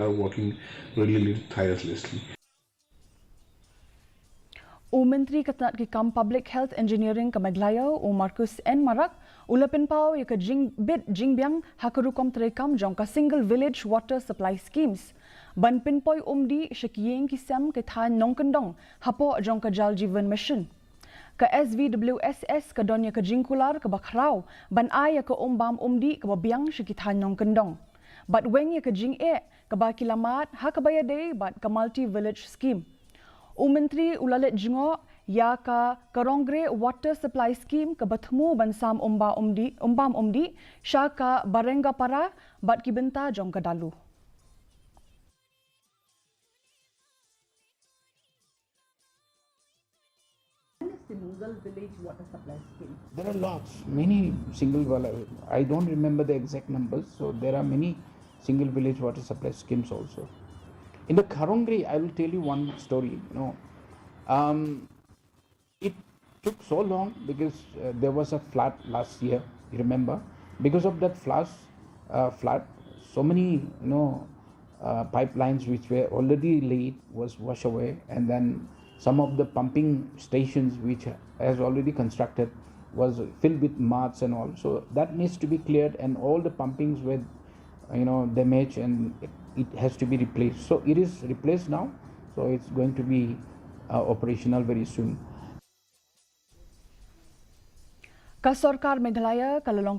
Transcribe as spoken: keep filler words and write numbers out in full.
are working really tirelessly. U Myntri ka tnat ki kam Public Health Engineering ka Meghalaya, u Marcuise N Marak, u la pynpaw ïa ka jingbit jingbiang ha ka rukom treikam jong ka Single Village Water Supply Schemes ban pynpoi umdih sha ki ïing ki sem ki thaiñ nongkyndong hapoh jong ka Jal Jeevan Mission. Ka S V W S S ka don ïa ka jingkular kaba khraw ban ai ïa ka um bam umdih kaba biang sha ki thaiñ nongkyndong bad weng ïa ka jingeh kaba ki la mad ha kaba ïadei bad ka Multi Village Scheme. U Myntri u la leit jngoh ïa ka Karonggre Water Supply Scheme kaba thmu ban sam um bam umdih, um bam umdih sha ka Barengapara bad ki bynta jong ka Dalu. Single village water supply scheme. There are lots, many single village. I don't remember the exact numbers, so there are many single village water supply schemes also. In the Karonggre, I will tell you one story. You know, um, it took so long because uh, there was a flood last year. You remember, because of that flash, uh, flood, so many you know uh, pipelines which were already laid was washed away, and then some of the pumping stations which has already constructed was filled with muds and all. So that needs to be cleared, and all the pumpings were, you know, damaged, and it, it has to be replaced. So it is replaced now. So it's going to be uh, operational very soon. Ka Sorkar Meghalaya ka la long